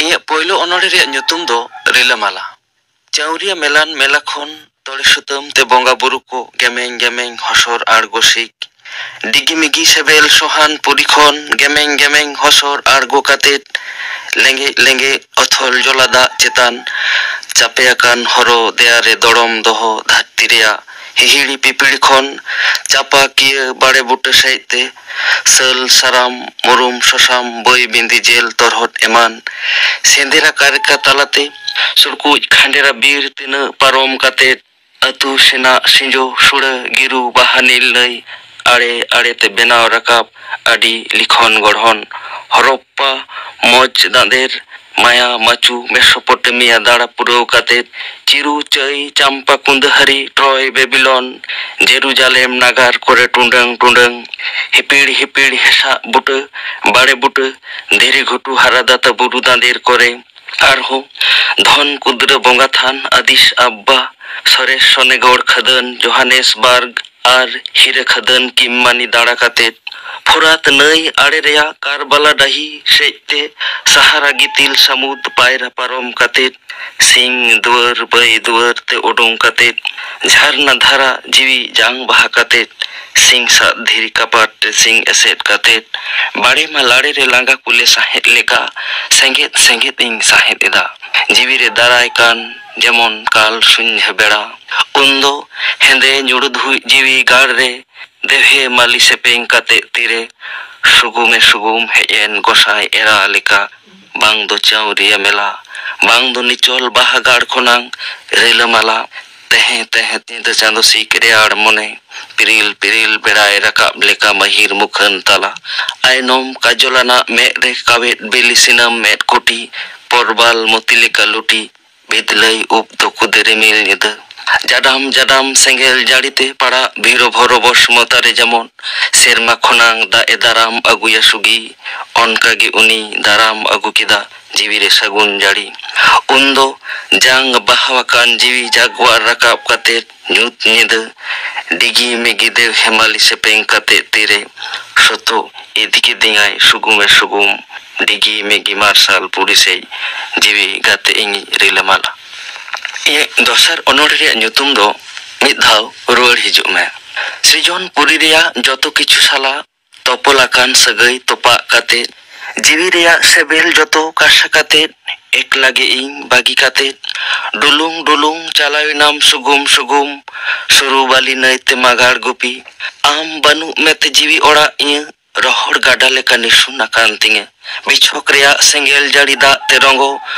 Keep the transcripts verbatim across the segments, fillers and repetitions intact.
ᱤᱧᱟᱹᱜ ᱯᱳᱭᱞᱳ ᱚᱱᱚᱬᱦᱮ ᱨᱮᱭᱟᱜ ᱧᱩᱛᱩᱢ ᱫᱚ ᱨᱤᱞᱟᱹᱢᱟᱞᱟ᱾ ᱪᱟᱹᱣᱨᱤᱭᱟᱹ ᱢᱮᱞᱟᱱ ᱢᱮᱞᱟ ᱠᱷᱚᱱ ᱛᱚᱲᱮ ᱥᱩᱛᱟᱹᱢ ᱛᱮ ᱵᱚᱸᱜᱟ ᱵᱩᱨᱩ ᱠᱚ ᱜᱮᱢᱮᱧ ᱜᱮᱢᱮᱧ ᱦᱚᱥᱚᱨ ᱟᱬᱜᱚ ᱥᱤᱠ᱾ ᱰᱤᱜᱤ ᱢᱤᱜᱤ ᱥᱮᱵᱮᱞ ᱥᱚᱦᱟᱱ ᱯᱩᱨᱤ ᱠᱷᱚᱱ ᱜᱮᱢᱮᱧ ᱜᱮᱢᱮᱧ ᱦᱚᱥᱚᱨ ᱟᱬᱜᱚ ᱠᱟᱛᱮ ᱞᱮᱸᱜᱮᱡ ᱞᱮᱸᱜᱮᱡ ᱚᱛᱷᱚᱞ ᱡᱚᱞᱟ ᱫᱟᱜ ᱪᱮᱛᱟᱱ ᱪᱟᱯᱮ ᱟᱠᱟᱱ ᱦᱚᱨᱚ ᱫᱮᱭᱟ ᱨᱮ ᱫᱚᱲᱚᱢ ᱫᱚᱦᱚ ᱫᱷᱟᱹᱨᱛᱤ ᱨᱮᱭᱟᱜ ᱦᱤᱦᱤᱲᱤ ᱯᱤᱯᱤᱲᱤ ᱠᱷᱚᱱ ᱪᱟᱯᱟ ᱠᱤᱭᱟᱹ ᱵᱟᱲᱮ ᱵᱩᱴᱟᱹ ᱥᱮᱡ ᱛᱮ ᱥᱟᱹᱞ ᱥᱟᱨᱟᱢ ᱢᱩᱨᱩᱢ ᱥᱚᱥᱟᱢ ᱵᱟᱹᱭ ᱵᱤᱸᱫᱤ ᱡᱮᱞ ᱛᱚᱨᱦᱚᱫ ᱮᱢᱟᱱ ᱥᱮᱸᱫᱮᱨᱟ ᱠᱟᱨᱠᱟ ᱛᱟᱞᱟᱛᱮ ᱥᱩᱲᱠᱩᱡ ᱠᱷᱟᱸᱰᱮᱨᱟ ᱵᱤᱨ ᱛᱤᱱᱟᱹᱜ ᱯᱟᱨᱚᱢ ᱠᱟᱛᱮ ᱟᱹᱛᱩ ᱥᱮᱱᱟᱜ ᱥᱤᱸᱡᱳ ᱥᱩᱲᱟᱹ ᱜᱤᱨᱩ ᱵᱟᱦᱟ ᱱᱤᱞ ᱱᱟᱹᱭ ᱟᱲᱮ ᱟᱲᱮ ᱛᱮ ᱵᱮᱱᱟᱣ ᱨᱟᱠᱟᱵ ᱟᱹᱰᱤ ᱞᱤᱠᱷᱚᱱ ᱜᱚᱲᱦᱚᱱ ᱦᱚᱨᱚᱯᱯᱟ ᱢᱚᱡᱽ ᱫᱟᱸᱫᱮᱨ ᱢᱟᱭᱟ ᱢᱟᱪᱩ ᱢᱮᱥᱳᱯᱚᱴᱮᱢᱤᱭᱟ ᱫᱟᱬᱟ ᱯᱩᱨᱟᱹᱣ ᱠᱟᱛᱮ ᱪᱤᱨᱩ ᱪᱟᱹᱭ ᱪᱟᱢᱯᱟ ᱠᱩᱸᱫᱟᱹᱦᱟᱹᱨᱤ ᱴᱨᱚᱭ ᱵᱮᱵᱤᱞᱚᱱ ᱡᱮᱨᱩᱡᱟᱞᱮᱢ ᱱᱟᱜᱟᱨ ᱠᱚᱨᱮ ᱴᱩᱰᱟᱹᱝ ᱴᱩᱰᱟᱹᱝ ᱦᱤᱯᱤᱲ ᱦᱤᱯᱤᱲ ᱦᱮᱥᱟᱜ ᱵᱩᱴᱟᱹ ᱵᱟᱲᱮ ᱵᱩᱴᱟᱹ ᱫᱷᱤᱨᱤ ᱜᱷᱩᱴᱩ ᱦᱟᱨᱟ ᱫᱟᱛᱟ ᱵᱩᱨᱩ ᱫᱟᱸᱫᱮᱨ ᱠᱚᱨᱮ ᱟᱨᱦᱚᱸ ᱫᱷᱚᱱ ᱠᱩᱫᱽᱨᱟᱹ ᱵᱚᱸᱜᱟ ᱛᱷᱟᱱ ᱟᱫᱤᱥ ᱟᱵᱵᱟ ᱥᱚᱨᱮᱥ ᱥᱚᱱᱮᱜᱚᱲ ᱠᱷᱟᱹᱫᱟᱹᱱ ᱡᱳᱦᱟᱱᱮᱥᱵᱟᱨᱜ ᱟᱨ ᱦᱤᱨᱟᱹ ᱠᱷᱟᱹᱫᱟᱹᱱ ᱠᱤᱢᱢᱟᱱᱤ ᱫᱟᱬᱟ ᱠᱟᱛᱮ ᱯᱷᱩᱨᱟᱛ ᱱᱟᱹᱭ ᱟᱲᱮ ᱨᱮᱭᱟᱜ ᱠᱟᱨᱵᱟᱞᱟ ᱰᱟᱹᱦᱤ ᱥᱮᱡ ᱛᱮ ᱥᱟᱦᱟᱨᱟ ᱜᱤᱛᱤᱞ ᱥᱟᱹᱢᱩᱫ ᱯᱟᱭᱨᱟ ᱯᱟᱨᱚᱢ ᱠᱟᱛᱮ ᱥᱤᱧ ᱫᱩᱣᱟᱹᱨ ᱵᱟᱹᱭ ᱫᱩᱣᱟᱹᱨ ᱛᱮ ᱩᱰᱩᱝ ᱠᱟᱛᱮ ᱡᱷᱟᱨᱱᱟ ᱫᱷᱟᱨᱟ ᱡᱤᱣᱤ ᱡᱟᱝ ᱵᱟᱦᱟ ᱠᱟᱛᱮ ᱥᱤᱧ ᱥᱟᱫ ᱫᱷᱤᱨᱤ ᱠᱟᱯᱟᱴ ᱨᱮ ᱥᱤᱧ ᱮᱥᱮᱫ ᱠᱟᱛᱮ ᱵᱟᱲᱮ ᱢᱟ ᱞᱟᱲᱮ ᱨᱮ ᱞᱟᱸᱜᱟ ᱠᱩᱞᱮ ᱥᱟᱦᱮᱫ ᱞᱮᱠᱟ ᱥᱮᱸᱜᱮᱫ ᱥᱮᱸᱜᱮᱫ ᱤᱧ ᱥᱟᱦᱮᱫ ᱮᱫᱟ᱾ ᱡᱤᱣᱤ ᱨᱮ ᱫᱟᱨᱟᱭ ᱠᱟᱱ ᱡᱮᱢᱚᱱ ᱠᱟᱞ ᱥᱩᱧᱡᱷᱟᱹ ᱵᱮᱲᱟ᱾ ᱩᱱᱫᱚ ᱦᱮᱸᱫᱮ ᱧᱩᱲᱩ ᱫᱷᱩᱡ ᱡᱤᱣᱤ ᱜᱟᱲ ᱨᱮ ᱫᱮᱣᱦᱮ ᱢᱟᱹᱞᱤ ᱥᱮᱯᱮᱧ ᱠᱟᱛᱮ ᱛᱤᱨᱮ ᱥᱩᱜᱩᱢᱮ ᱥᱩᱜᱩᱢ ᱦᱮᱡ ᱮᱱ ᱜᱚᱸᱥᱟᱭ ᱮᱨᱟ ᱞᱮᱠᱟ᱾ ᱵᱟᱝ ᱫᱚ ᱪᱟᱹᱣᱨᱤᱭᱟᱹ ᱢᱮᱞᱟ, ᱵᱟᱝ ᱫᱚ ᱱᱤᱪᱚᱞ ᱵᱟᱦᱟ ᱜᱟᱲ ᱠᱷᱚᱱᱟᱝ ᱨᱤᱞᱟᱹᱢᱟᱞᱟ᱾ ᱛᱮᱦᱮᱸ ᱛᱮᱦᱮᱸ ᱧᱤᱫᱟᱹ ᱪᱟᱸᱫᱚ ᱥᱤᱠ ᱨᱮᱭᱟᱲ ᱢᱚᱱᱮ ᱯᱤᱨᱤᱞ ᱯᱤᱨᱤᱞ ᱵᱮᱲᱟᱭ ᱨᱟᱠᱟᱵ ᱞᱮᱠᱟ ᱢᱟᱹᱦᱤᱨ ᱢᱩᱠᱷᱟᱹᱱ ᱛᱟᱞᱟ᱾ ᱟᱭᱱᱚᱢ ᱠᱟᱡᱚᱞᱟᱱᱟᱜ ᱢᱮᱫ ᱨᱮ ᱠᱟᱣᱮᱫ ᱵᱤᱞᱤ ᱥᱤᱱᱟᱹᱢ ᱢᱮᱫ ᱠᱩᱴᱤ ᱯᱚᱨᱵᱟᱞ ᱢᱚᱛᱤ ᱞᱮᱠᱟ ᱞᱩᱴᱤ ᱵᱤᱫᱞᱟᱹᱭ ᱩᱵ ᱫᱚ ᱠᱩᱫᱮ ᱨᱤᱢᱤᱞ ᱧᱤᱫᱟᱹ᱾ ᱡᱟᱰᱟᱢ ᱡᱟᱰᱟᱢ ᱥᱮᱸᱜᱮᱞ ᱡᱟᱹᱲᱤᱛᱮ ᱯᱟᱲᱟᱜ ᱵᱷᱤᱨᱚ ᱵᱷᱚᱨᱚ ᱵᱚᱥᱢᱚᱛᱟ ᱨᱮ ᱡᱮᱢᱚᱱ ᱥᱮᱨᱢᱟ ᱠᱷᱚᱱᱟᱝ ᱫᱟᱜ ᱮ ᱫᱟᱨᱟᱢ ᱟᱹᱜᱩᱭᱟ ᱥᱩᱜᱤ, ᱚᱱᱠᱟᱜᱮ ᱩᱱᱤ ᱫᱟᱨᱟᱢ ᱟᱹᱜᱩ ᱠᱮᱫᱟ ᱡᱤᱣᱤ ᱨᱮ ᱥᱟᱹᱜᱩᱱ ᱡᱟᱹᱲᱤ᱾ ᱩᱱᱫᱚ ᱡᱟᱝ ᱵᱟᱦᱟᱣᱟᱠᱟᱱ ᱡᱤᱣᱤ ᱡᱟᱜᱽᱣᱟᱨ ᱨᱟᱠᱟᱵ ᱠᱟᱛᱮ ᱧᱩᱛ ᱧᱤᱫᱟᱹ ᱰᱤᱜᱤ ᱢᱤᱜᱤ ᱫᱮᱣ ᱦᱮᱢᱟᱞᱤ ᱥᱮᱯᱮᱧ ᱠᱟᱛᱮ ᱛᱤᱨᱮ ᱥᱚᱛᱚᱜ ᱤᱫᱤ ᱠᱤᱫᱤᱧᱟᱭ ᱥᱩᱜᱩᱢᱮ ᱥᱩᱜᱩᱢ᱾ ᱰᱤᱜᱤ ᱢᱤᱜᱤ ᱢᱟᱨᱥᱟᱞ ᱯᱩᱨᱤ ᱥᱮᱡ ᱡᱤᱣᱤ ᱜᱟᱛᱮ ᱤᱧᱤᱡ ᱨᱤᱞᱟᱹᱢᱟᱞᱟ᱾ ᱤᱧᱟᱹᱜ ᱫᱚᱥᱟᱨ ᱚᱱᱚᱬ ᱨᱮᱭᱟᱜ ᱧᱩᱛᱩᱢ ᱫᱚ ᱢᱤᱫ ᱫᱷᱟᱣ ᱨᱩᱣᱟᱹᱲ ᱦᱤᱡᱩᱜ ᱢᱮ᱾ ᱥᱨᱤᱡᱚᱱ ᱯᱩᱨᱤ ᱨᱮᱭᱟᱜ ᱡᱚᱛᱚ ᱠᱤᱪᱷᱩ ᱥᱟᱞᱟᱜ ᱛᱚᱯᱚᱞ ᱟᱠᱟᱱ ᱥᱟᱹᱜᱟᱹᱭ ᱛᱚᱯᱟᱜ ᱠᱟᱛᱮ, ᱡᱤᱣᱤ ᱨᱮᱭᱟᱜ ᱥᱮᱵᱮᱞ ᱡᱚᱛᱚ ᱠᱟᱥᱟ ᱠᱟᱛᱮ, ᱮᱠᱞᱟ ᱜᱮ ᱤᱧ ᱵᱟᱹᱜᱤ ᱠᱟᱛᱮ, ᱰᱩᱞᱩᱝ ᱰᱩᱞᱩᱝ ᱪᱟᱞᱟᱣ ᱮᱱᱟᱢ ᱥᱩᱜᱩᱢ ᱥᱩᱜᱩᱢ, ᱥᱩᱨᱩ ᱵᱟᱹᱞᱤ ᱱᱟᱹᱭ ᱛᱮ ᱢᱟᱜᱟᱲ ᱜᱩᱯᱤ᱾ ᱟᱢ ᱵᱟᱹᱱᱩᱜ ᱢᱮᱛᱮ ᱡᱤᱣᱤ ᱚᱲᱟᱜ ᱤᱧᱟᱹᱜ ᱨᱚᱦᱚᱲ ᱜᱟᱰᱟ ᱞᱮᱠᱟ ᱱᱤᱥᱩᱱ ᱟᱠᱟᱱ ᱛᱤᱧᱟᱹ᱾ ᱵᱤᱪᱷᱚᱠ ᱨᱮᱭᱟᱜ ᱥᱮᱸᱜᱮᱞ ᱡᱟᱹᱲᱤ ᱫᱟᱜ ᱛᱮ ᱨᱚᱸᱜᱚ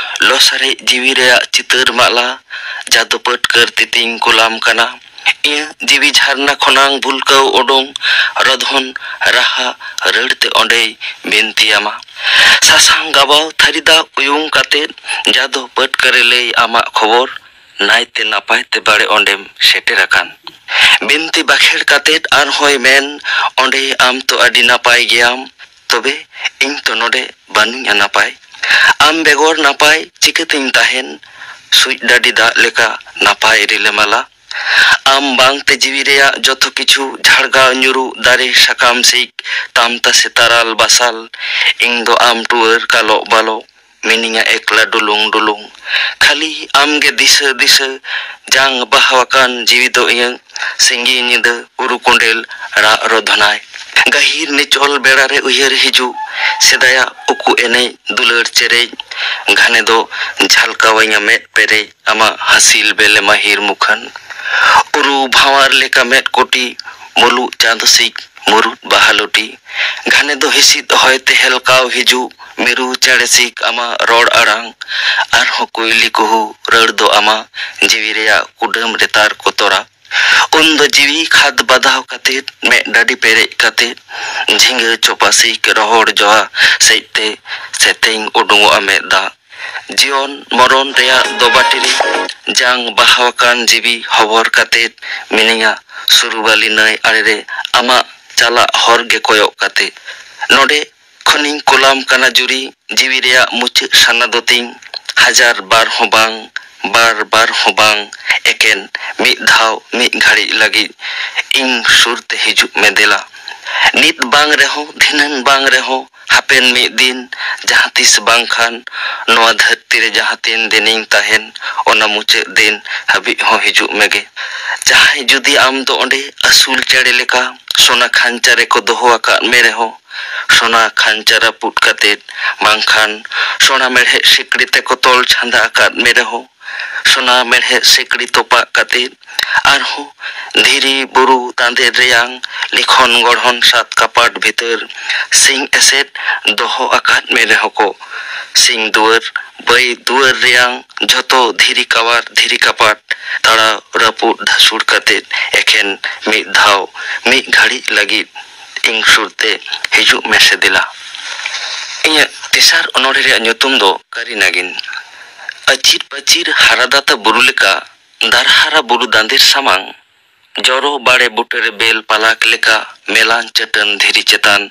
ᱞᱚ ᱥᱟᱨᱮᱡ ᱡᱤᱣᱤ ᱨᱮᱭᱟᱜ ᱪᱤᱛᱟᱹᱨ ᱢᱟᱞᱟ ᱡᱟᱫᱩ ᱯᱟᱹᱴᱠᱟᱹᱨ ᱛᱤᱛᱤᱧ ᱠᱩᱞᱟᱢ ᱠᱟᱱᱟ᱾ ᱤᱧᱟᱹᱜ ᱡᱤᱣᱤ ᱡᱷᱟᱨᱱᱟ ᱠᱷᱚᱱᱟᱝ ᱵᱩᱞᱠᱟᱹᱣ ᱳᱰᱳᱝ ᱨᱚᱫᱷᱚᱱ ᱨᱟᱦᱟ ᱨᱟᱹᱲ ᱛᱮ ᱚᱸᱰᱮᱭ ᱵᱤᱱᱛᱤᱭᱟᱢᱟ᱾ ᱥᱟᱥᱟᱝ ᱜᱟᱵᱟᱣ ᱛᱷᱟᱹᱨᱤ ᱫᱟᱜ ᱩᱭᱩᱝ ᱠᱟᱛᱮ ᱡᱟᱫᱩ ᱯᱟᱹᱴᱠᱟᱹᱨᱮ ᱞᱟᱹᱭ ᱟᱢᱟᱜ ᱠᱷᱚᱵᱚᱨ, ᱱᱟᱭᱛᱮ ᱱᱟᱯᱟᱭ ᱛᱮ ᱵᱟᱲᱮ ᱚᱸᱰᱮᱢ ᱥᱮᱴᱮᱨ ᱟᱠᱟᱱ᱾ ᱵᱤᱱᱛᱤ ᱵᱟᱠᱷᱮᱲ ᱠᱟᱛᱮ ᱟᱨᱦᱚᱸᱭ ᱢᱮᱱ, ᱚᱸᱰᱮ ᱟᱢ ᱛᱚ ᱟᱹᱰᱤ ᱱᱟᱯᱟᱭ ᱜᱮᱭᱟᱢ, ᱛᱚᱵᱮ ᱤᱧ ᱛᱚ ᱱᱚᱰᱮ ᱵᱟᱹᱱᱩᱧᱟ ᱱᱟᱯᱟᱭ᱾ ᱟᱢ ᱵᱮᱜᱚᱨ ᱱᱟᱯᱟᱭ ᱪᱤᱠᱟᱹᱛᱤᱧ ᱛᱟᱦᱮᱱ? ᱥᱩᱡ ᱰᱟᱹᱰᱤ ᱫᱟᱜ ᱞᱮᱠᱟ ᱱᱟᱯᱟᱭ ᱨᱤᱞᱟᱹᱢᱟᱞᱟ᱾ ᱟᱢ ᱵᱟᱝᱛᱮ ᱡᱤᱣᱤ ᱨᱮᱭᱟᱜ ᱡᱚᱛᱚ ᱠᱤᱪᱷᱩ ᱡᱷᱟᱲᱜᱟᱣ ᱧᱩᱨᱩᱜ ᱫᱟᱨᱮ ᱥᱟᱠᱟᱢ ᱥᱤᱠ ᱛᱟᱢ ᱛᱟᱥᱮ ᱛᱟᱨᱟᱞ ᱵᱟᱥᱟᱞ᱾ ᱤᱧ ᱫᱚ ᱟᱢ ᱴᱩᱣᱟᱹᱨ ᱠᱟᱞᱚᱜ ᱵᱟᱞᱚᱜ ᱢᱤᱱᱟᱹᱧᱟ ᱮᱠᱞᱟ ᱰᱩᱞᱩᱝ ᱰᱩᱞᱩᱝ᱾ ᱠᱷᱟᱹᱞᱤ ᱟᱢᱜᱮ ᱫᱤᱥᱟᱹ ᱫᱤᱥᱟᱹ ᱡᱟᱝ ᱵᱟᱦᱟᱣᱟᱠᱟᱱ ᱡᱤᱣᱤ ᱫᱚ ᱤᱧᱟᱹᱝ᱾ ᱥᱤᱸᱜᱤ ᱧᱤᱫᱟᱹ ᱩᱨᱩ ᱠᱚᱸᱰᱮᱞ ᱨᱟᱜ ᱨᱚᱫᱷᱚᱱᱟᱭ᱾ ᱜᱟᱹᱦᱤᱨ ᱱᱤᱪᱚᱞ ᱵᱮᱲᱟ ᱨᱮ ᱩᱭᱦᱟᱹᱨ ᱦᱤᱡᱩᱜ ᱥᱮᱫᱟᱭᱟᱜ ᱩᱠᱩ ᱮᱱᱮᱡ ᱫᱩᱞᱟᱹᱲ ᱪᱮᱨᱮᱡ᱾ ᱜᱷᱟᱱᱮ ᱫᱚ ᱡᱷᱟᱞᱠᱟᱣᱟᱹᱧᱟ ᱢᱮᱫ ᱯᱮᱨᱮᱡ ᱟᱢᱟᱜ ᱦᱟᱹᱥᱤᱞ ᱵᱮᱞᱮ ᱢᱟᱹᱦᱤᱨ ᱢᱩᱠᱷᱟᱹᱱ᱾ ᱩᱨᱩ ᱵᱷᱟᱶᱟᱨ ᱞᱮᱠᱟ ᱢᱮᱫ ᱠᱩᱴᱤ ᱢᱩᱞᱩᱜ ᱪᱟᱸᱫᱚ ᱥᱤᱠ ᱢᱩᱨᱩᱫ ᱵᱟᱦᱟ ᱞᱩᱴᱤ᱾ ᱜᱷᱟᱱᱮ ᱫᱚ ᱦᱤᱥᱤᱫ ᱦᱚᱭᱛᱮ ᱦᱮᱞᱠᱟᱣ ᱦᱤᱡᱩᱜ ᱢᱤᱨᱩ ᱪᱮᱬᱮ ᱥᱤᱠ ᱟᱢᱟᱜ ᱨᱚᱲ ᱟᱲᱟᱝ᱾ ᱟᱨᱦᱚᱸ ᱠᱩᱭᱞᱤ ᱠᱩᱦᱩ ᱨᱟᱹᱲ ᱫᱚ ᱟᱢᱟᱜ ᱡᱤᱣᱤ ᱨᱮᱭᱟᱜ ᱠᱩᱰᱟᱹᱢ ᱨᱮ ᱛᱟᱨ ᱠᱚ ᱛᱚᱨᱟ᱾ ᱩᱱ ᱫᱚ ᱡᱤᱣᱤ ᱠᱷᱟᱫᱽ ᱵᱟᱫᱷᱟᱣ ᱠᱟᱛᱮ, ᱢᱮᱫ ᱰᱟᱹᱰᱤ ᱯᱮᱨᱮᱡ ᱠᱟᱛᱮ, ᱡᱷᱤᱸᱜᱟᱹ ᱪᱚᱯᱟ ᱥᱤᱠ ᱨᱚᱦᱚᱲ ᱡᱚᱦᱟ ᱥᱮᱡ ᱛᱮ ᱥᱮᱛᱮᱧ ᱩᱰᱩᱝᱚᱜᱼᱟ ᱢᱮᱫ ᱫᱟᱜ᱾ ᱡᱤᱭᱚᱱ ᱢᱚᱨᱚᱱ ᱨᱮᱭᱟᱜ ᱫᱚᱵᱟᱴᱤ ᱨᱮ ᱡᱟᱝ ᱵᱟᱦᱟᱣᱟᱠᱟᱱ ᱡᱤᱣᱤ ᱦᱚᱵᱚᱨ ᱠᱟᱛᱮ ᱢᱤᱱᱟᱹᱧᱟ ᱥᱩᱨᱩᱵᱟᱞᱤ ᱱᱟᱹᱭ ᱟᱲᱮ ᱨᱮ ᱟᱢᱟᱜ ᱪᱟᱞᱟᱜ ᱦᱚᱨ ᱜᱮ ᱠᱚᱭᱚᱜ ᱠᱟᱛᱮ᱾ ᱱᱚᱰᱮ ᱠᱷᱚᱱᱤᱧ ᱠᱩᱞᱟᱢ ᱠᱟᱱᱟ ᱡᱩᱨᱤ, ᱡᱤᱣᱤ ᱨᱮᱭᱟᱜ ᱢᱩᱪᱟᱹᱫ ᱥᱟᱱᱟ ᱫᱚ ᱛᱤᱧ᱾ ᱦᱟᱡᱟᱨ ᱵᱟᱨ ᱦᱚᱸ ᱵᱟᱝ, ᱵᱟᱨ ᱵᱟᱨ ᱦᱚᱸ ᱵᱟᱝ, ᱮᱠᱮᱱ ᱢᱤᱫ ᱫᱷᱟᱣ ᱢᱤᱫ ᱜᱷᱟᱹᱲᱤᱡ ᱞᱟᱹᱜᱤᱫ ᱤᱧ ᱥᱩᱨ ᱛᱮ ᱦᱤᱡᱩᱜ ᱢᱮ ᱫᱮᱞᱟ᱾ ᱱᱤᱛ ᱵᱟᱝ ᱨᱮᱦᱚᱸ, ᱫᱷᱤᱱᱟᱹᱱ ᱵᱟᱝ ᱨᱮᱦᱚᱸ, ᱦᱟᱯᱮᱱ ᱢᱤᱫ ᱫᱤᱱ ᱡᱟᱦᱟᱸ ᱛᱤᱥ ᱵᱟᱝᱠᱷᱟᱱ ᱱᱚᱣᱟ ᱫᱷᱟᱹᱨᱛᱤ ᱨᱮ ᱡᱟᱦᱟᱸ ᱛᱤᱱ ᱫᱤᱱᱤᱧ ᱛᱟᱦᱮᱱ, ᱚᱱᱟ ᱢᱩᱪᱟᱹᱫ ᱫᱤᱱ ᱦᱟᱹᱵᱤᱡ ᱦᱚᱸ ᱦᱤᱡᱩᱜ ᱢᱮᱜᱮ᱾ ᱡᱟᱦᱟᱸᱭ ᱡᱩᱫᱤ ᱟᱢ ᱫᱚ ᱚᱸᱰᱮ ᱟᱹᱥᱩᱞ ᱪᱮᱬᱮ ᱞᱮᱠᱟ ᱥᱚᱱᱟ ᱠᱷᱟᱧᱪᱟ ᱨᱮᱠᱚ ᱫᱚᱦᱚ ᱟᱠᱟᱫ ᱢᱮ ᱨᱮᱦᱚᱸ, ᱥᱚᱱᱟ ᱠᱷᱟᱧᱪᱟ ᱨᱟᱹᱯᱩᱫ ᱠᱟᱛᱮᱫ, ᱵᱟᱝᱠᱷᱟᱱ ᱥᱚᱱᱟ ᱢᱮᱲᱦᱮᱫ ᱥᱤᱠᱲᱤ ᱛᱮᱠᱚ ᱛᱚᱞ ᱪᱷᱟᱸᱫᱟ ᱟᱠᱟᱫ ᱢᱮ ᱨᱮᱦᱚᱸ, ᱥᱚᱱᱟ ᱢᱮᱲᱦᱮᱫ ᱥᱤᱠᱲᱤ ᱛᱚᱯᱟᱜ ᱠᱟᱛᱮᱫ, ᱟᱨᱦᱚᱸ ᱫᱷᱤᱨᱤ ᱵᱩᱨᱩ ᱫᱟᱸᱫᱮᱨ ᱨᱮᱭᱟᱝ ᱞᱤᱠᱷᱚᱱ ᱜᱚᱲᱦᱚᱱ ᱥᱟᱛ ᱠᱟᱯᱟᱴ ᱵᱷᱤᱛᱟᱹᱨ ᱥᱤᱧ ᱮᱥᱮᱫ ᱫᱚᱦᱚ ᱟᱠᱟᱫ ᱢᱮ ᱨᱮᱦᱚᱸ ᱠᱚ, ᱥᱤᱧ ᱫᱩᱣᱟᱹᱨ ᱵᱟᱹᱭ ᱫᱩᱣᱟᱹᱨ ᱨᱮᱭᱟᱝ ᱡᱷᱚᱛᱚ ᱫᱷᱤᱨᱤ ᱠᱟᱣᱟᱨ ᱫᱷᱤᱨᱤ ᱠᱟᱯᱟᱴ ᱛᱟᱲᱟᱣ ᱨᱟᱹᱯᱩᱫ ᱫᱷᱟᱹᱥᱩᱲ ᱠᱟᱛᱮᱫ, ᱮᱠᱷᱮᱱ ᱢᱤᱫ ᱫᱷᱟᱣ ᱢᱤᱫ ᱜᱷᱟᱹᱲᱤᱡ ᱞᱟᱹᱜᱤᱫ ᱤᱧ ᱥᱩᱨ ᱛᱮ ᱦᱤᱡᱩᱜ ᱢᱮᱥᱮ ᱫᱮᱞᱟ᱾ ᱤᱧᱟᱹᱜ ᱛᱮᱥᱟᱨ ᱚᱱᱚᱬᱦᱮ ᱨᱮᱭᱟᱜ ᱧᱩᱛᱩᱢ ᱫᱚ ᱠᱟᱹᱨᱤ ᱱᱟᱜᱤᱱ᱾ ᱟᱹᱪᱤᱨ ᱯᱟᱹᱪᱤᱨ ᱦᱟᱨᱟᱫᱟᱛᱟ ᱵᱩᱨᱩ ᱞᱮᱠᱟ ᱫᱟᱨᱦᱟᱨᱟ ᱵᱩᱨᱩ ᱫᱟᱸᱫᱮᱨ ᱥᱟᱢᱟᱝ, ᱡᱚᱨᱚ ᱵᱟᱲᱮ ᱵᱩᱴᱟᱹᱨᱮ ᱵᱮᱞ ᱯᱟᱞᱟᱠ ᱞᱮᱠᱟ ᱢᱮᱞᱟᱱ ᱪᱟᱹᱴᱟᱹᱱ ᱫᱷᱤᱨᱤ ᱪᱮᱛᱟᱱ,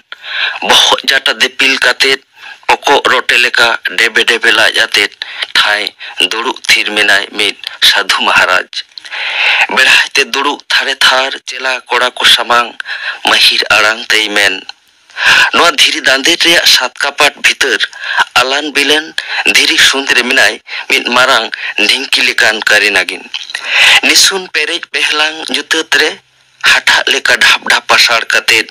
ᱵᱚᱦᱚᱜ ᱡᱟᱴᱟ ᱫᱤᱯᱤᱞ ᱠᱟᱛᱮᱫ, ᱯᱚᱠᱚᱜ ᱨᱚᱴᱮ ᱞᱮᱠᱟ ᱰᱮᱵᱮ ᱰᱮᱵᱮ ᱞᱟᱡ ᱟᱛᱮᱫ ᱴᱷᱟᱸᱭ ᱫᱩᱲᱩᱵ ᱛᱷᱤᱨ ᱢᱮᱱᱟᱭ ᱢᱤᱫ ᱥᱟᱹᱫᱷᱩ ᱢᱟᱦᱟᱨᱟᱡᱽ᱾ ᱵᱮᱲᱦᱟᱭ ᱛᱮ ᱫᱩᱲᱩᱵ ᱛᱷᱟᱨᱮ ᱛᱷᱟᱨ ᱪᱮᱞᱟ ᱠᱚᱲᱟ ᱠᱚ ᱥᱟᱢᱟᱝ ᱢᱟᱹᱦᱤᱨ ᱟᱲᱟᱝ ᱛᱮᱭ ᱢᱮᱱ, ᱱᱚᱣᱟ ᱫᱷᱤᱨᱤ ᱫᱟᱸᱫᱮᱨ ᱨᱮᱭᱟᱜ ᱥᱟᱛ ᱠᱟᱯᱟᱴ ᱵᱷᱤᱛᱟᱹᱨ ᱟᱞᱟᱱ ᱵᱤᱞᱟᱹᱱ ᱫᱷᱤᱨᱤ ᱥᱩᱸᱫ ᱨᱮ ᱢᱮᱱᱟᱭ ᱢᱤᱫ ᱢᱟᱨᱟᱝ ᱰᱷᱤᱝᱠᱤ ᱞᱮᱠᱟᱱ ᱠᱟᱹᱨᱤ ᱱᱟᱜᱤᱱ᱾ ᱱᱤᱥᱩᱱ ᱯᱮᱨᱮᱡ ᱵᱮᱦᱞᱟᱝ ᱧᱩᱛᱟᱹᱛ ᱨᱮ ᱦᱟᱴᱟᱜ ᱞᱮᱠᱟ ᱰᱷᱟᱯ ᱰᱷᱟᱯ ᱯᱟᱥᱟᱲ ᱠᱟᱛᱮᱫ,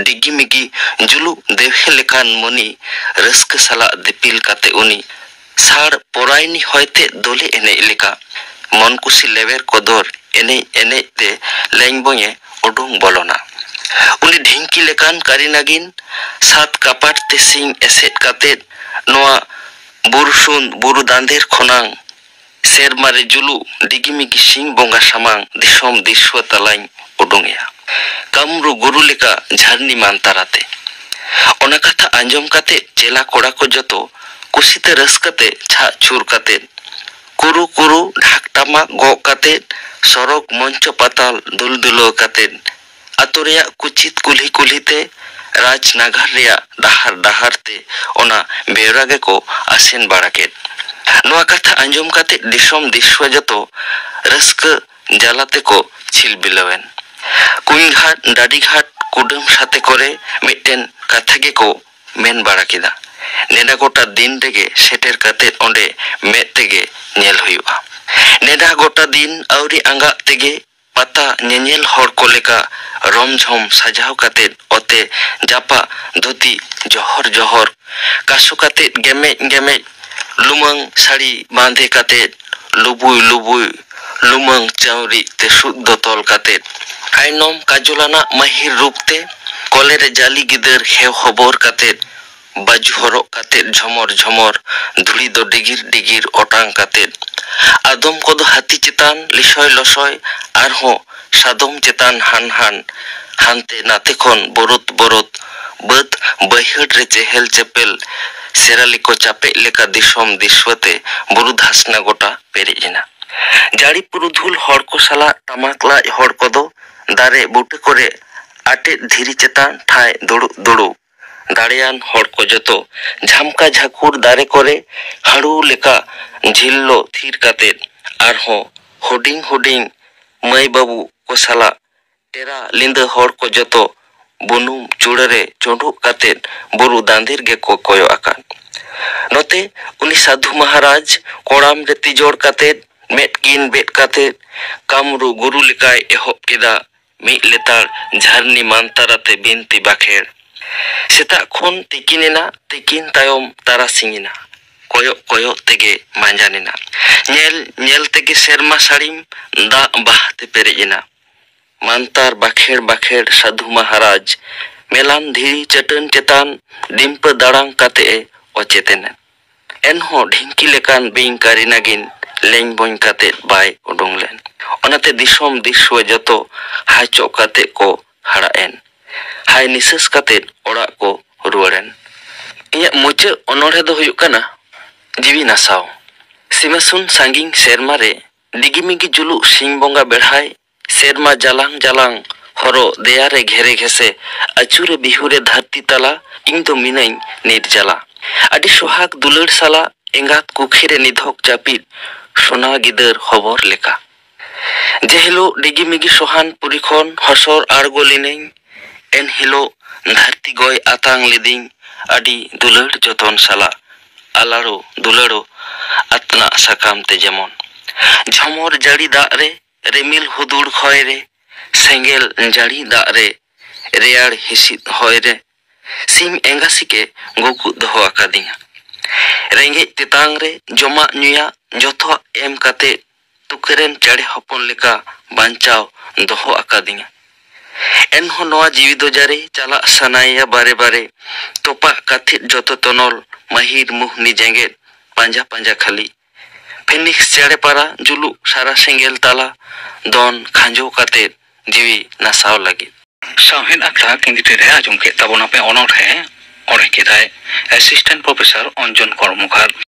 ᱰᱤᱜᱤ ᱢᱤᱜᱤ ᱡᱩᱞᱩᱜ ᱫᱮᱣᱦᱮ ᱞᱮᱠᱟᱱ ᱢᱚᱱᱤ ᱨᱟᱹᱥᱠᱟᱹ ᱥᱟᱞᱟᱜ ᱫᱤᱯᱤᱞ ᱠᱟᱛᱮ ᱩᱱᱤ ᱥᱟᱲ ᱯᱚᱨᱟᱭᱱᱤ ᱦᱚᱭᱛᱮ ᱫᱳᱞᱮ ᱮᱱᱮᱡ ᱞᱮᱠᱟ ᱢᱚᱱ ᱠᱩᱥᱤ ᱞᱮᱣᱮᱨ ᱠᱚᱫᱚᱨ ᱮᱱᱮᱡ ᱮᱱᱮᱡ ᱛᱮ ᱞᱮᱧᱵᱚᱧᱮ ᱩᱰᱩᱝ ᱵᱚᱞᱚᱱᱟ᱾ ᱩᱱᱤ ᱰᱷᱤᱝᱠᱤ ᱞᱮᱠᱟᱱ ᱠᱟᱹᱨᱤ ᱱᱟᱜᱤᱱ ᱥᱟᱛ ᱠᱟᱯᱟᱴ ᱛᱮ ᱥᱤᱧ ᱮᱥᱮᱫ ᱠᱟᱛᱮᱫ ᱱᱚᱣᱟ ᱵᱩᱨᱩ ᱥᱩᱱ ᱵᱩᱨᱩ ᱫᱟᱸᱫᱮᱨ ᱠᱷᱚᱱᱟᱝ ᱥᱮᱨᱢᱟ ᱨᱮ ᱡᱩᱞᱩᱜ ᱰᱤᱜᱤᱢᱤᱜᱤ ᱥᱤᱧ ᱵᱚᱸᱜᱟ ᱥᱟᱢᱟᱝ ᱫᱤᱥᱚᱢ ᱫᱤᱥᱩᱣᱟᱹ ᱛᱟᱞᱟᱧ ᱩᱰᱩᱝᱮᱜᱼᱟ᱾ ᱠᱟᱹᱢᱨᱩ ᱜᱩᱨᱩ ᱞᱮᱠᱟ ᱡᱷᱟᱨᱱᱤ ᱢᱟᱱᱛᱟᱨᱟᱛᱮ᱾ ᱚᱱᱟ ᱠᱟᱛᱷᱟ ᱟᱸᱡᱚᱢ ᱠᱟᱛᱮ ᱪᱮᱞᱟ ᱠᱚᱲᱟ ᱠᱚ ᱡᱚᱛᱚ ᱠᱩᱥᱤᱛᱮ ᱨᱟᱹᱥᱠᱟᱹᱛᱮ ᱪᱷᱟᱜ ᱪᱷᱩᱨ ᱠᱟᱛᱮ ᱠᱩᱨᱩ ᱠᱩᱨᱩ ᱰᱷᱟᱠ ᱴᱟᱢᱟᱠ ᱜᱚᱜ ᱠᱟᱛᱮ ᱥᱚᱨᱚᱜᱽ ᱢᱚᱧᱪᱚ ᱯᱟᱛᱟᱞ ᱫᱩᱞ ᱫᱩᱞᱟᱹᱣ ᱠᱟᱛᱮ ᱟᱛᱳ ᱨᱮᱭᱟᱜ ᱠᱩᱪᱤᱛ ᱠᱩᱞᱦᱤ ᱠᱩᱞᱦᱤ ᱛᱮ ᱨᱟᱡᱽᱱᱟᱜᱟᱨ ᱨᱮᱭᱟᱜ ᱰᱟᱦᱟᱨ ᱰᱟᱦᱟᱨ ᱛᱮ ᱚᱱᱟ ᱵᱮᱣᱨᱟ ᱜᱮᱠᱚ ᱟᱥᱮᱱ ᱵᱟᱲᱟ ᱠᱮᱫ᱾ ᱱᱚᱣᱟ ᱠᱟᱛᱷᱟ ᱟᱸᱡᱚᱢ ᱠᱟᱛᱮ ᱫᱤᱥᱚᱢ ᱫᱤᱥᱩᱣᱟᱹ ᱡᱚᱛᱚ ᱨᱟᱹᱥᱠᱟᱹ ᱡᱟᱞᱟ ᱛᱮᱠᱚ ᱪᱷᱤᱞ ᱵᱤᱞᱟᱹᱣᱮᱱ᱾ ᱠᱩᱧ ᱜᱷᱟᱴ, ᱰᱟᱹᱰᱤ ᱜᱷᱟᱴ, ᱠᱩᱰᱟᱹᱢ ᱥᱟᱛᱮ ᱠᱚᱨᱮ ᱢᱤᱫᱴᱮᱱ ᱠᱟᱛᱷᱟ ᱜᱮᱠᱚ ᱢᱮᱱ ᱵᱟᱲᱟ ᱠᱮᱫᱟ, ᱱᱮᱰᱟ ᱜᱚᱴᱟ ᱫᱤᱱ ᱨᱮᱜᱮ ᱥᱮᱴᱮᱨ ᱠᱟᱛᱮ ᱚᱸᱰᱮ ᱢᱮᱫ ᱛᱮᱜᱮ ᱧᱮᱞ ᱦᱩᱭᱩᱜᱼᱟ᱾ ᱱᱮᱰᱟ ᱜᱚᱴᱟ ᱫᱤᱱ ᱟᱹᱣᱨᱤ ᱟᱸᱜᱟᱜ ᱛᱮᱜᱮ ᱯᱟᱛᱟ ᱧᱮᱧᱮᱞ ᱦᱚᱲ ᱠᱚ ᱞᱮᱠᱟ ᱨᱚᱢ ᱡᱷᱚᱢ ᱥᱟᱡᱟᱣ ᱠᱟᱛᱮ ᱚᱛᱮ ᱡᱟᱯᱟᱜ ᱫᱷᱩᱛᱤ ᱡᱚᱦᱚᱨ ᱡᱚᱦᱚᱨ ᱠᱟᱥᱩ ᱠᱟᱛᱮ ᱜᱮᱢᱮᱡ ᱜᱮᱢᱮᱡ ᱞᱩᱢᱟᱹᱝ ᱥᱟᱹᱲᱤ ᱵᱟᱸᱫᱮ ᱠᱟᱛᱮ ᱞᱩᱵᱩᱭ ᱞᱩᱵᱩᱭ ᱞᱩᱢᱟᱹᱝ ᱪᱟᱹᱣᱨᱤ ᱛᱮ ᱥᱩᱫ ᱫᱚ ᱛᱚᱞ ᱠᱟᱛᱮ ᱟᱭᱱᱚᱢ ᱠᱟᱡᱚᱞᱟᱱᱟᱜ ᱢᱟᱹᱦᱤᱨ ᱨᱩᱯ ᱛᱮ ᱠᱚᱞᱮ ᱨᱮ ᱡᱟᱹᱞᱤ ᱜᱤᱫᱟᱹᱨ ᱦᱮᱣ ᱦᱚᱵᱚᱨ ᱠᱟᱛᱮ ᱵᱟᱡᱩ ᱦᱚᱨᱚᱜ ᱠᱟᱛᱮ ᱡᱷᱚᱢᱚᱨ ᱡᱷᱚᱢᱚᱨ ᱫᱷᱩᱲᱤ ᱫᱚ ᱰᱤᱜᱤᱨ ᱰᱤᱜᱤᱨ ᱚᱴᱟᱝ ᱠᱟᱛᱮ ᱟᱫᱚᱢ ᱠᱚᱫᱚ ᱦᱟᱹᱛᱤ ᱪᱮᱛᱟᱱ ᱞᱤᱥᱚᱭ ᱞᱚᱥᱚᱭ ᱟᱨᱦᱚᱸ ᱥᱟᱫᱚᱢ ᱪᱮᱛᱟᱱ ᱦᱟᱱ ᱦᱟᱱ ᱦᱟᱱᱛᱮ ᱱᱟᱛᱮ ᱠᱷᱚᱱ ᱵᱚᱨᱚᱛ ᱵᱚᱨᱚᱛ ᱵᱟᱹᱫᱽ ᱵᱟᱹᱭᱦᱟᱹᱲ ᱨᱮ ᱪᱮᱦᱮᱞ ᱪᱮᱯᱮᱞ ᱥᱮᱨᱟᱞᱤ ᱠᱚ ᱪᱟᱯᱮᱜ ᱞᱮᱠᱟ ᱫᱤᱥᱚᱢ ᱫᱤᱥᱣᱟᱹᱛᱮ ᱵᱩᱨᱩ ᱫᱷᱟᱥᱱᱟ ᱜᱚᱴᱟ ᱯᱮᱨᱮᱡ ᱮᱱᱟ᱾ ᱡᱟᱹᱲᱤ ᱯᱩᱨᱩᱫᱷᱩᱞ ᱦᱚᱲ ᱠᱚ ᱥᱟᱞᱟᱜ ᱴᱟᱢᱟᱠ ᱞᱟᱡ ᱦᱚᱲ ᱠᱚᱫᱚ ᱫᱟᱨᱮ ᱵᱩᱴᱟᱹ ᱠᱚᱨᱮ ᱟᱴᱮᱫ ᱫᱷᱤᱨᱤ ᱪᱮᱛᱟᱱ ᱴᱷᱟᱭ ᱫᱩᱲᱩᱵ ᱫᱩᱲᱩᱵ ᱫᱟᱲᱮᱭᱟᱱ ᱦᱚᱲ ᱠᱚ ᱡᱚᱛᱚ ᱡᱷᱟᱢᱠᱟ ᱡᱷᱟᱹᱠᱩᱨ ᱫᱟᱨᱮ ᱠᱚᱨᱮ ᱦᱟᱹᱲᱩ ᱞᱮᱠᱟ ᱡᱷᱤᱞᱞᱚ ᱛᱷᱤᱨ ᱠᱟᱛᱮ ᱟᱨᱦᱚᱸ ᱦᱩᱰᱤᱧ ᱦᱩᱰᱤᱧ ᱢᱟᱹᱭ ᱵᱟᱹᱵᱩ ᱠᱚ ᱥᱟᱞᱟᱜ ᱴᱮᱨᱟ ᱞᱤᱸᱫᱟᱹ ᱦᱚᱲ ᱠᱚ ᱡᱚᱛᱚ ᱵᱩᱱᱩᱢ ᱪᱩᱲᱟᱹ ᱨᱮ ᱪᱚᱸᱰᱚᱜ ᱠᱟᱛᱮ ᱵᱩᱨᱩ ᱫᱟᱸᱫᱮᱨ ᱜᱮᱠᱚ ᱠᱚᱭᱚᱜ ᱟᱠᱟᱫ᱾ ᱱᱚᱛᱮ ᱩᱱᱤ ᱥᱟᱹᱫᱷᱩ ᱢᱟᱦᱟᱨᱟᱡᱽ ᱠᱚᱲᱟᱢ ᱨᱮ ᱛᱤᱡᱚᱲ ᱠᱟᱛᱮ ᱢᱮᱫ ᱠᱤᱱ ᱵᱮᱫ ᱠᱟᱛᱮ ᱠᱟᱢᱨᱩ ᱜᱩᱨᱩ ᱞᱮᱠᱟᱭ ᱮᱦᱚᱵ ᱠᱮᱫᱟ ᱢᱤᱫ ᱞᱮᱛᱟᱲ ᱡᱷᱟᱨᱱᱤ ᱢᱟᱱᱛᱟᱨ ᱟᱛᱮ ᱵᱤᱱᱛᱤ ᱵᱟᱠᱷᱮᱲ᱾ ᱥᱮᱛᱟᱜ ᱠᱷᱚᱱ ᱛᱤᱠᱤᱱ ᱮᱱᱟ, ᱛᱤᱠᱤᱱ ᱛᱟᱭᱚᱢ ᱛᱟᱨᱟᱥᱤᱧ ᱮᱱᱟ᱾ ᱠᱚᱭᱚᱜ ᱠᱚᱭᱚᱜ ᱛᱮᱜᱮ ᱢᱟᱸᱡᱟᱱ ᱮᱱᱟ᱾ ᱧᱮᱞ ᱧᱮᱞ ᱛᱮᱜᱮ ᱥᱮᱨᱢᱟ ᱥᱟᱹᱲᱤᱢ ᱫᱟᱜ ᱵᱟᱦᱟ ᱛᱮ ᱯᱮᱨᱮᱡ ᱮᱱᱟ᱾ ᱢᱟᱱᱛᱟᱨ ᱵᱟᱠᱷᱮᱲ ᱵᱟᱠᱷᱮᱲ ᱥᱟᱹᱫᱷᱩ ᱢᱟᱦᱟᱨᱟᱡᱽ ᱢᱮᱞᱟᱱ ᱫᱷᱤᱨᱤ ᱪᱟᱹᱴᱟᱹᱱ ᱪᱮᱛᱟᱱ ᱰᱤᱢᱯᱟᱹ ᱫᱟᱲᱟᱝ ᱠᱟᱛᱮ ᱮ ᱚᱪᱮᱛ ᱮᱱᱟ᱾ ᱮᱱᱦᱚᱸ ᱰᱷᱤᱝᱠᱤ ᱞᱮᱠᱟᱱ ᱵᱤᱧ ᱠᱟᱹᱨᱤ ᱱᱟᱜᱤᱱ ᱞᱮᱧ ᱵᱚᱧ ᱠᱟᱛᱮ ᱵᱟᱭ ᱩᱰᱩᱝ ᱞᱮᱱ᱾ ᱚᱱᱟᱛᱮ ᱫᱤᱥᱚᱢ ᱫᱤᱥᱣᱟᱹ ᱡᱚᱛᱚ ᱦᱟᱭᱪᱚᱜ ᱠᱟᱛᱮ ᱠᱚ ᱦᱟᱲᱟᱜ ᱮᱱ᱾ ᱦᱟᱭ ᱱᱤᱥᱟᱹᱥ ᱠᱟᱛᱮ ᱚᱲᱟᱜ ᱠᱚ ᱨᱩᱣᱟᱹᱲ ᱮᱱ᱾ ᱤᱧᱟᱹᱜ ᱢᱩᱪᱟᱹᱫ ᱚᱱᱚᱬᱦᱮ ᱫᱚ ᱦᱩᱭᱩᱜ ᱠᱟᱱᱟ ᱡᱤᱣᱤ ᱱᱟᱥᱟᱣ᱾ ᱥᱤᱢᱟᱹᱥᱩᱱ ᱥᱟᱺᱜᱤᱧ ᱥᱮᱨᱢᱟ ᱨᱮ ᱰᱤᱜᱤᱢᱤᱜᱤ ᱡᱩᱞᱩᱜ ᱥᱤᱧ ᱵᱚᱸᱜᱟ ᱵᱮᱲᱦᱟᱭ ᱥᱮᱨᱢᱟ ᱡᱟᱞᱟᱝ ᱡᱟᱞᱟᱝ ᱦᱚᱨᱚᱜ ᱫᱮᱭᱟ ᱨᱮ ᱜᱷᱮᱨᱮ ᱜᱷᱮᱥᱮ ᱟᱹᱪᱩᱨᱮ ᱵᱤᱦᱩᱨᱮ ᱫᱷᱟᱹᱨᱛᱤ ᱛᱟᱞᱟ ᱤᱧ ᱫᱚ ᱢᱤᱱᱟᱹᱧ ᱱᱤᱨ ᱡᱟᱞᱟ᱾ ᱟᱹᱰᱤ ᱥᱚᱦᱟᱜᱽ ᱫᱩᱞᱟᱹᱲ ᱥᱟᱞᱟᱜ ᱮᱸᱜᱟᱛ ᱠᱩᱠᱷᱤ ᱨᱮ ᱱᱤᱫᱷᱚᱠ ᱡᱟᱹᱯᱤᱫ ᱥᱚᱱᱟ ᱜᱤᱫᱟᱹᱨ ᱦᱚᱵᱚᱨ ᱞᱮᱠᱟ᱾ ᱡᱮ ᱦᱤᱞᱳᱜ ᱰᱤᱜᱤ ᱢᱤᱜᱤ ᱥᱚᱦᱟᱱ ᱯᱩᱨᱤ ᱠᱷᱚᱱ ᱦᱚᱥᱚᱨ ᱟᱬᱜᱚ ᱞᱤᱱᱟᱹᱧ, ᱮᱱᱦᱤᱞᱳᱜ ᱫᱷᱟᱹᱨᱛᱤ ᱜᱚᱭ ᱟᱛᱟᱝ ᱞᱤᱫᱤᱧ ᱟᱹᱰᱤ ᱫᱩᱞᱟᱹᱲ ᱡᱚᱛᱚᱱ ᱥᱟᱞᱟᱜ, ᱟᱞᱟᱲᱳ ᱫᱩᱞᱟᱹᱲᱳ ᱟᱛᱱᱟᱜ ᱥᱟᱠᱟᱢ ᱛᱮ ᱡᱮᱢᱚᱱ᱾ ᱡᱷᱚᱢᱚᱨ ᱡᱟᱹᱲᱤ ᱫᱟᱜ ᱨᱮ, ᱨᱤᱢᱤᱞ ᱦᱩᱫᱩᱲ ᱠᱷᱚᱭ ᱨᱮ, ᱥᱮᱸᱜᱮᱞ ᱡᱟᱹᱲᱤ ᱫᱟᱜ ᱨᱮ, ᱨᱮᱭᱟᱲ ᱦᱤᱥᱤᱫ ᱦᱚᱭ ᱨᱮ, ᱥᱤᱢ ᱮᱸᱜᱟ ᱥᱤᱠᱮ ᱜᱩᱠᱩᱫ ᱫᱚᱦᱚ ᱟᱠᱟᱫᱤᱧᱟ᱾ ᱨᱮᱸᱜᱮᱡ ᱛᱮᱛᱟᱝ ᱨᱮ ᱡᱚᱢᱟᱜ ᱧᱩᱭᱟᱜ ᱡᱚᱛᱚᱣᱟᱜ ᱮᱢ ᱠᱟᱛᱮ ᱛᱩᱠᱟᱹᱨᱮᱱ ᱪᱮᱬᱮ ᱦᱚᱯᱚᱱ ᱞᱮᱠᱟ ᱵᱟᱧᱪᱟᱣ ᱫᱚᱦᱚ ᱟᱠᱟᱫᱤᱧᱟ᱾ ᱮᱱᱦᱚᱸ ᱱᱚᱣᱟ ᱡᱤᱣᱤ ᱫᱚ ᱡᱟᱨᱮ ᱪᱟᱞᱟᱜ ᱥᱟᱱᱟᱭᱮᱭᱟ ᱵᱟᱨᱮ ᱵᱟᱨᱮ᱾ ᱛᱚᱯᱟᱜ ᱠᱟᱛᱷᱤᱫ ᱡᱚᱛᱚ ᱛᱚᱱᱚᱞ, ᱢᱟᱹᱦᱤᱨ ᱢᱩᱦᱱᱤ ᱡᱮᱜᱮᱫ, ᱯᱟᱸᱡᱟ ᱯᱟᱸᱡᱟ ᱠᱷᱟᱹᱞᱤ᱾ ᱯᱷᱤᱱᱤᱠᱥ ᱪᱮᱬᱮ ᱯᱟᱨᱟ ᱡᱩᱞᱩᱜ ᱥᱟᱨᱟ ᱥᱮᱸᱜᱮᱞ ᱛᱟᱞᱟ, ᱫᱚᱱ ᱠᱷᱟᱸᱡᱚ ᱠᱟᱛᱮ ᱡᱤᱣᱤ ᱱᱟᱥᱟᱣ ᱞᱟᱹᱜᱤᱫ᱾ ᱥᱟᱶᱦᱮᱫ ᱟᱠᱷᱲᱟ ᱠᱮᱸᱫᱽᱨᱤ ᱨᱮ ᱟᱸᱡᱚᱢ ᱠᱮᱫ ᱛᱟᱵᱚᱱᱟᱯᱮ ᱚᱱᱚᱬᱦᱮ᱾ ᱚᱬᱦᱮ ᱠᱮᱫᱟᱭ ᱮᱥᱤᱥᱴᱮᱱᱴ ᱯᱨᱚᱯᱷᱮᱥᱚᱨ ᱚᱧᱡᱚᱱ ᱠᱚᱨᱢᱚᱠᱟᱨ᱾